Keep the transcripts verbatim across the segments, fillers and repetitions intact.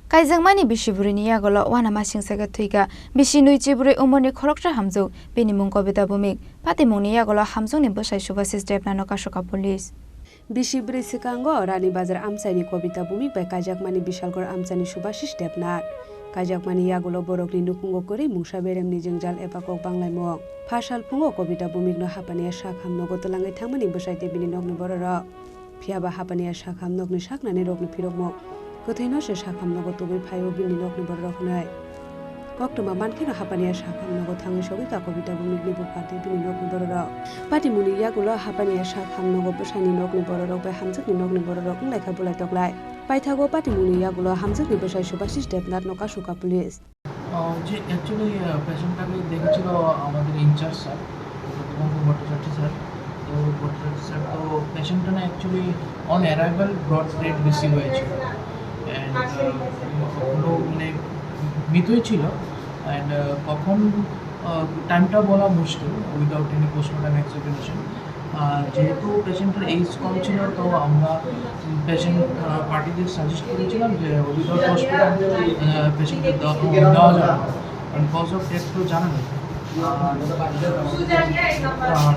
Kaijakmani bisi bwrwini yagulo uanamasingcha khe thwikha. Bisi nwichi bwrwi umorni khoroksa hamjwk, bini mung Kobita Bhumik. Patimungni yagulo hamjwkni bwsai Subhasis Debnath no kasoka police. Bisi bwrwi swkango Rani Bazar amchaini Kobita Bhumik bai kaijakmani Bishalgarh amchaini Subhasis Debnath. Kaijakmani yagulo borokni nukhungo kwrwi mungsa beremni jwngjal eba kok banglaimung. Pha sal phungo Kobita Bhumikno hapaniya sak hamnogo twlangwi thangmani bwsai tei bini nokni bororok. Phiyaba hapaniya sak hamnokni saknani rokni phirokmung kwthwino se sak hamnogo tubui phaio bini nokni bororok hwnwi. Koktwma mankheno hapaniya sak hamnogo thangwi sogwi kha Kobita Bhumikni bupha tei bini nokni bororok. Patimungni yagulo hapaniya sak hamnogo bwsaini nokni bororok bai hamjwkni nokni bororok wnglaikha bulai toklai. Paithago patimungni yagulo hamjwkni bwsai Subhasis Debnath no kasoka police. আহ, জি, actually, আহ, পেশেন্টটাকে দেখেছিল আমাদের incharge sir, Dipankar Bhattacharya sir. তো Bhattacharya sir, তো পেশেন্টটা না actually on arrival brought dead receive হয়েছিল। And কোনো মানে মৃতই ছিল। অ্যান্ড কখন টাইমটা বলা মুশকিল উইদাউট এনি পোস্টমর্টম এক্সামিনেশন। আর যেহেতু পেশেন্টের এইজ কম ছিল, তো আমরা পেশেন্ট পার্টিদের সাজেস্ট করেছিলাম যে উইদাউট হসপিটাল পেশেন্টকে দেওয়া যাবে না, কারণ কজ অফ ডেথ তো জানা নেই। আর আর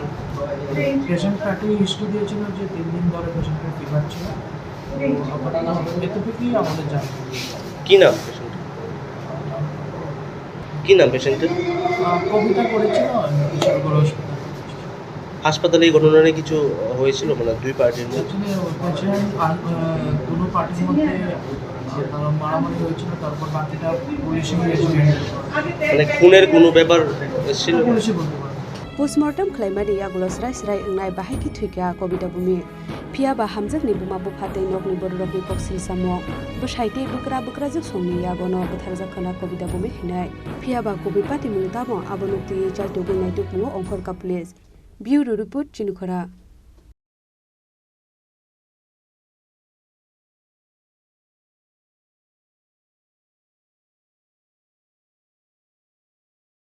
পেশেন্ট পার্টি হিস্ট্রি দিয়েছিল যে তিন দিন ধরে পেশেন্টের ফিভার ছিল। তো আপাতত এতটুকুই আমাদের জানা। কি নাম পেশেন্ট? কি নাম পেশেন্টের? আহ, কবিতা করেছিল, কিশোরগড় হসপিটাল। হাসপাতালে এই ঘটনা নিয়ে কিছু হয়েছিল, মানে, দুই পার্টির মধ্যে? অ্যাকচুয়ালি, পেশেন্ট আর, আহ, দুনো পার্টির মধ্যে, আহ, মারামারি হয়েছিল, তারপর বাকিটা পুলিশে গিয়ে হ্যান্ডেল করে। মানে, খুনের কোনো ব্যাপার এসেছিল? পুলিশে বলতে পারে। Postmortem khlaimani yagulo srai srai wngnai bahai khe thwikha Kobita Bhumik. Phiyaba hamjakni buma bupha tei nokni bororokni kok silsamung, bwsai tei bwkra bwkrajwk songni yagono bwtharjak khwna Kobita Bhumik hinwi. Phiyaba kubui patimung tamo abono twiwi chaitugwi naitukmungo ongkhorkha police. Bureau Report, Chinikhora.